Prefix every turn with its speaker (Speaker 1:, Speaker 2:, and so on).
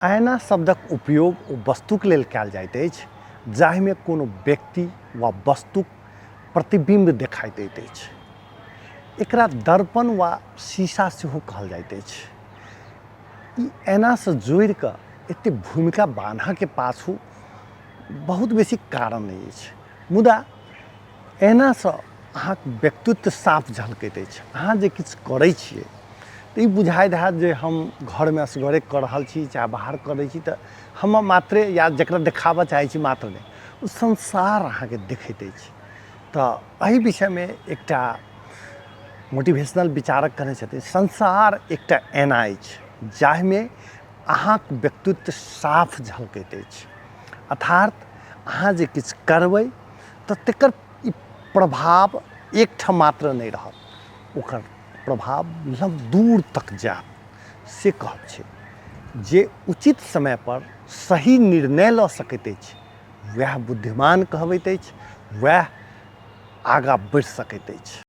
Speaker 1: ऐना शब्दक उपयोग ओ वस्तुक लेल कयल जाइत अछि जाहिमे कोनो व्यक्ति वा वस्तुक प्रतिबिम्ब देखाइ दैत अछि। एकरा दर्पण वा शीशा सेहो कहल जाइत अछि। ई ऐनासँ जोड़िकऽ एतेक भूमिका बान्हऽके पाछू बहुत बेसी कारण नहि अछि, मुदा ऐनासँ अहाँके व्यक्तित्व साफ झलकैत अछि। अहाँ जे किछु करै छियै तऽ ई बुझाइत हैत जे हम घरमे असगरे कऽ रहल छी, चाहे बाहर करै छी, तऽ हम मात्रे या जकरा देखाबऽ चाहै छी मात्र नहि, ओ संसार अहाँके देखैत अछि। तऽ एहि विषयमे एकटा मोटिवेशनल विचारक कहने छथिन, संसार एकटा ऐना अछि जाहिमे अहाँके व्यक्तित्व साफ झलकैत अछि। अर्थात अहाँ जे किछु करबै तऽ तकर ई प्रभाव एकठाम मात्र नहि रहत, ओकर प्रभाव लग दूर तक जायत, से कहब छै। जे उचित समयपर सही निर्णय लऽ सकैत अछि वएह बुद्धिमान कहबैत अछि, वएह आगाँ बढ़ि सकैत अछि।